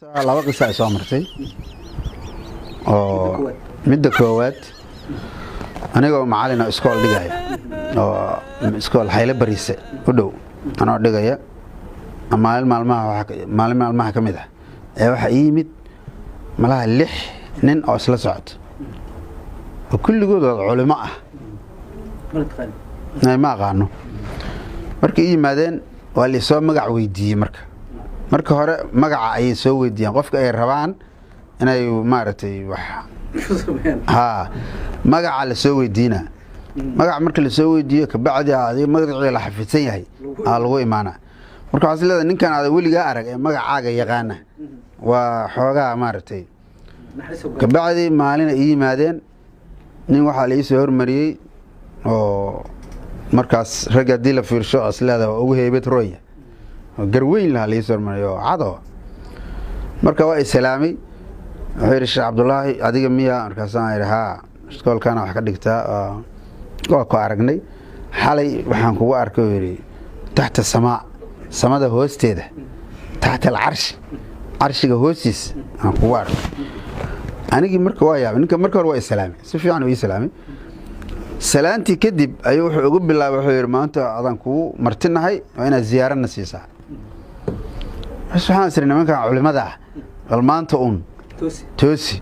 Laba qisa ay soo martay oo midda koowaad, anigoo macalin oo iskool dhigaya, oo iskool Xaylo Bariise u dhow anoo dhigaya, maalin maalmaha maalin maalmaha ka mid ah ee waxaa ii yimid malaha lix nin oo isla socota oo kulligood wada culimo ah. Ma aqaano. Markay ii yimaadeen waa laisoo magac weydiiyey. Marka hore magaca ayay soo weydiiyeen qofka ay rabaan inay maaragtay wax ha magaca la soo weydiina. Magaca marka la soo weydiiyo kabacdi adiga magacii la xafidsan yahay aa lagu imaanaa. Marka waxaad is leedahay ninkan aada weligaa arag ee magacaaga yaqaana waa xoogaa maaragtay. Kabacdi maalina ii yimaadeen nin waxaa la ii soo hormariyey oo markaas ragga haddii la fiirsho is leedahay waa ugu heybad rooya oo garweyn lahaa la ii soo hormariyey oo cado. Marka waa isalaamay, wuxuu yidhi, "Sheekh Cabdulaahi adiga miya?" Markaasaan idhi, "Haa, iskoolkaana wax ka dhigtaa, waa ku aragnay xalay. Waxaan kugu arkay," uu yidhi, "taxta samaa, samada hoosteeda, taxta alcarshi, carshiga hoostiisa aan kugu arkay." Anigii marka waa yaabay. Ninka marka hore waa islaamay, si fiican uu ii salaamay. Salaantii kadib ayuu wuxuu ugu bilaabay, wuxuu yidhi, "Maanta adaan kugu martinahay, waa inaad ziyaarana siisaa." Bas waxaan isiri, nimankan culimada ah bal maanta uun toosi.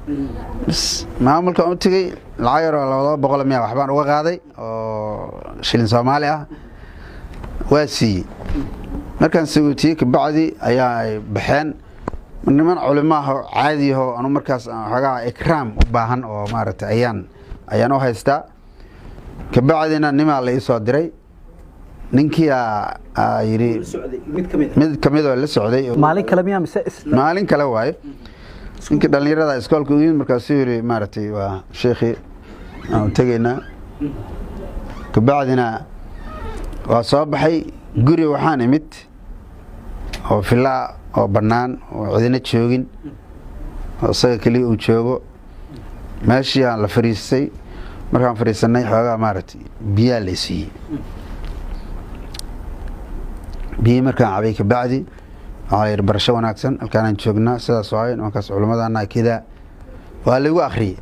Bas maamulkaan u tegey, lacag yaroo 200 miya waxbaan uga qaaday oo shilin Soomaali ah, waa siiyey. Markaan sagootiyey kabacdi ayaa ay baxeen. Niman culimo ah oo caadi ahoo anu markaas aan xoogaa ikraam u baahan oo maaragtay ayaan u haystaa. Kabacdina nimaa la ii soo diray. Ninkii aa yidhi mid kamid oo la socday. Maalin kale miyaa mise isla? Maalin kale waaye. Ninkii dhallinyarada iskoolka u yimid, markaasuu yidhi, maaragtay, waa sheekhii, aan tegaynaa. Kabacdina waa soo baxay. Guri waxaan imid oo filaa oo bannaan oo cidina joogin oo isaga keliya uu joogo. Meeshii aan la fadhiistay. Markaan fadhiisanay xoogaa maaragtay biyaa la siiyey. Biyihii markaan cabay kabacdi waxaa la yidhi, "Barasho wanaagsan, halkaanaan joognaa, sidaas waaye, nimankaas culimadana kidaa." Waa laygu akhriyey.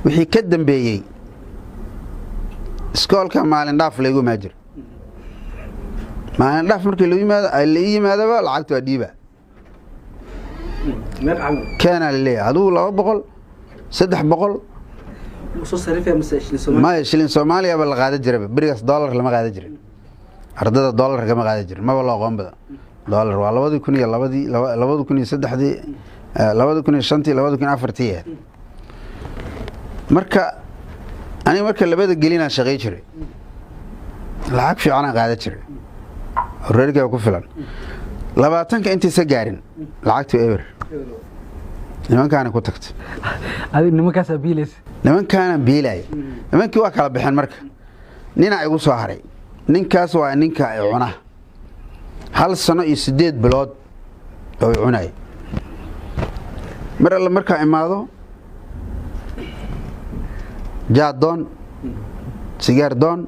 Wixii ka dambeeyey iskoolka maalin dhaaf laygu imaa jiro. Maalin dhaaf markii lagu yimaado, la ii yimaadaba, lacagta waa dhiiba, keenaa laleeyahay. Adigu 200, 300 maya, shilin Soomaaliyaba la qaadan jiraba berigaas. Dollar lama qaadan jirin, ardada dollar kama qaadan jirin, maba loo aqoon badan dollar. Waa 2002-dii, 2003-dii, 2005-tii, 2004-tii ahayd. Marka aniga marka labada gelinaan shaqay jiray, lacag fiicanaan qaadan jiray oo reerkeyga ku filan. 20-ka intaysa gaarin lacagtii eber, nimankaana ku tagtay. Adig nimankaasaa biilaysa? Nimankaana biilaya. Nimankii waa kala baxeen. Marka ninaa igu soo haray. Ninkaas waa ninka i cuna hal sano iyo 8 bilood oo i cunaya. Mar alle markaa imaado, jaad doon, sigaar doon,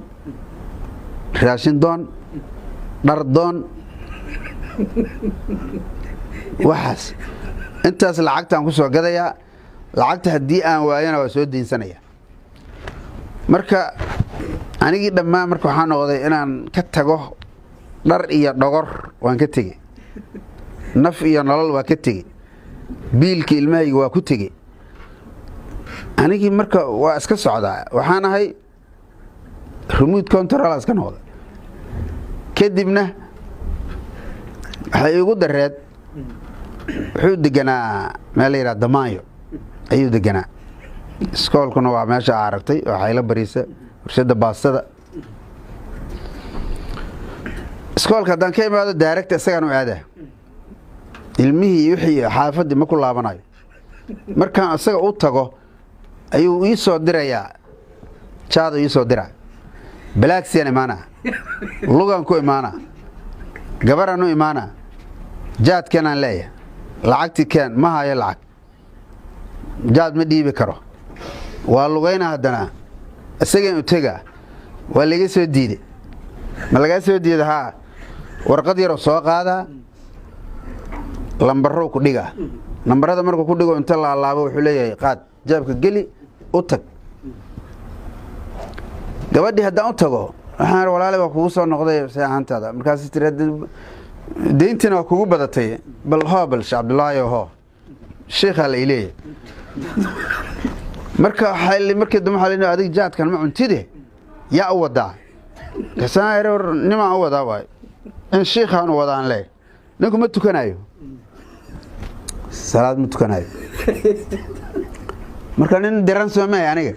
raashin doon, dhar doon, waxaas intaas lacagtaan ku soo gadayaa. Lacagta haddii aan waayana waa soo daynsanaya. Marka anigii dhammaan marka waxaa noqday inaan ka tago dhar iyo dhogor waan ka tegey, naf iyo nolol waa ka tegey, biilka ilmahayga waa ku tegey. Anigii marka waa iska socdaa, waxaan ahay remote control iska noqday. Kadibna waxay iigu dareed, wuxuu deganaa meel la yidhaha Damaanyo ayuu deganaa. Iskoolkuna waa meesha a aragtay oo Xaylo Bariisa, warshada baastada. Iskoolka haddaan ka imaado, direct isagaan u aadaa. Ilmihii wixii xaafaddii ma ku laabanayo. Markaan isaga u tago ayuu ii soo dirayaa jaado, ii soo diraa balaagsiyaan imaanaa, lugaan ku imaanaa, gabaraan u imaanaa, jaadkanaan leeyahay, lacagti keen. Ma hayo lacag, jaad ma dhiibi karo. Waa lugayna, haddana isagaan u tegaa. Waa laga soo diiday. Ma lagaa soo diida? Haa. Warqad yaroo soo qaadaa. Lambarow ku dhigaa. Lambarada markuu ku dhigo, inta la alaabo, wuxuu leeyahay: "Qaad, jeebka geli, u tag gabadhii." Haddaan u tago, waxaan: "Walaale, waa kugu soo noqday, see ahaantaada?" Markaas tiri: "Deyntiina waa kugu badatay, bal hoo, bal Sheekh Cabdullaahi hoo, sheikhaa la ileeyahay." Marka waxaa markii dambe waxaa leeyahay: "Adig jaadkan ma cuntide, yaa u wadaa?" Kasaan war nimaan u wadaa waayo in shiikhaan u wadaan le. Ninku ma tukanayo, salaad ma tukanayo. Marka nin diran soo maahay, aniga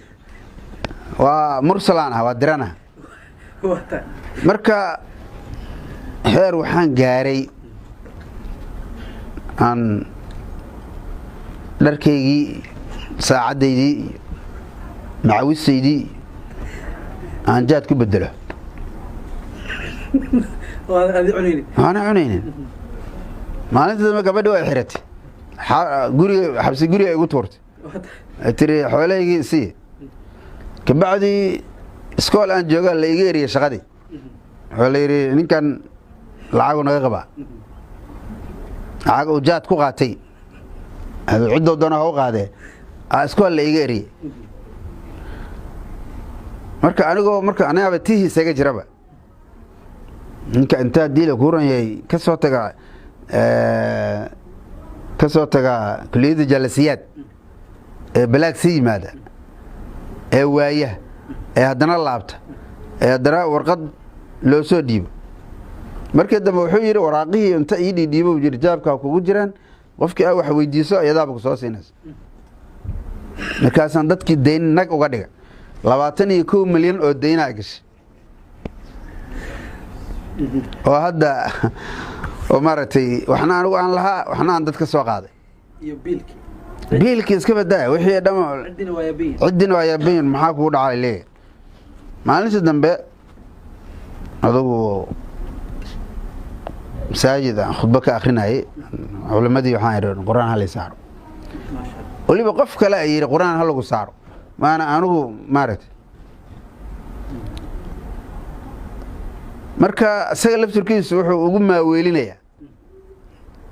waa mursalaan ah, waa diranah. Marka heer waxaan gaaray aan dharkaygii, saacaddaydii iyo macawisaydii aan jaad ku bedelo. Aana cunaynin. Maalinta dambe gabadhi waa xiratay, guriga xabsi guriga igu tuurtay. Ay tiri: "Xoolahaygii sii." Kabacdii iskool aan jooga la iga eriyey shaqadii. Wuxuu la yidhi: "Ninkan lacagu naga qabaa, lacag uu jaad ku qaatay, ciddoo doona ha u qaadee." Iskool la iga eriyey. Marka anigoo marka anigaaba tihii isaga jiraba, ninka intaa diila kuuran yahay, kasoo taga kuliyadda jaalasiyaad ee balaag sii yimaada, ee waaya, ee haddana laabta, ee haddana warqad loo soo dhiibo. Markii dambe wuxuu yidhi: waraaqihii inta ii dhiidhiibo yiri: "Jaabkaa kugu jiraan, qofkii aa wax weydiiso iyadaaba ku soo siinaysa." Markaasaan dadkii dayn nag uga dhiga. 21 milyan oo daynaa gashay, oo hadda oo maaragtay waxna anigu aan lahaa, waxna aan dad ka soo qaaday. Iyo biilkii. Biilkii iska badaa, wixii dham. Ciddina waa yaabiyin. Ciddina waa yaabayin, maxaa kugu dhacay leeyahay. Maalintii dambe adugu masaajid aan khudbo ka akrinayay, culimadii waxaan idhi: "Qur-aan ha lay saaro." Maasha Allah. Weliba qof kale ay yidhi: "Qur-aan ha lagu saaro," maana anigu maaragtay. Marka isaga laftirkiisu wuxuu ugu maaweelinayaa.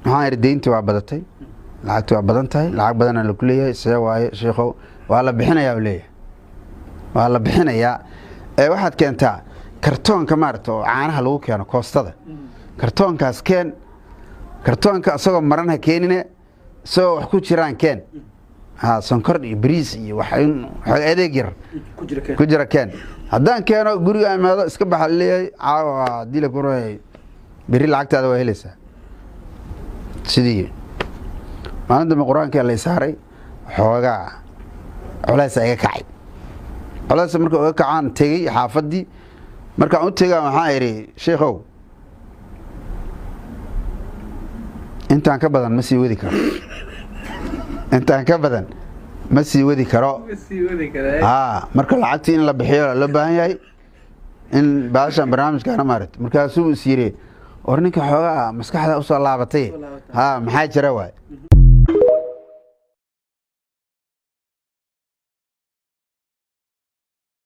Waxaan idhi: "Deyntii waa badatay, lacagti waa badan tahay, lacag badanaa laku leeyahay, see waaye sheikhow?" "Waa la bixinayaa," u leeyahay, "waa la bixinayaa, ee waxaad keentaa kartoonka maaragta oo caanaha lagu keeno, koostada, kartoonkaas keen. Kartoonka isagoo maran ha keenine, isagoo wax ku jiraan keen, ha sonkor iyo bariis iyo wax wax adeeg yar ku jira keen. Ku jira keen." Haddaan keeno, guriga imaado, iska baxa leeyahay. Caawa haddii la kuray, berri lacagtaada waa helaysaa. Sidii maalin dambe qur-aankii lay saaray, xoogaa culays iga kacay. Culays marka uga kacaan, tegey xaafaddii. Markaan u tegaan, waxaan idhi: "Sheikhow, intaan ka badan ma sii wadi karo, intaan ka badan ma sii wadi karo." Ma sii wadi karaa. Haa, marka lacagtii in la bixiyo loo baahan yahay, in baashan barnaamijkaana maaragta. Markaasuu is yiri: "War ninka xoogaa maskaxda usoo laabatay." Usoo laabatay. Haa, maxaa jira waay?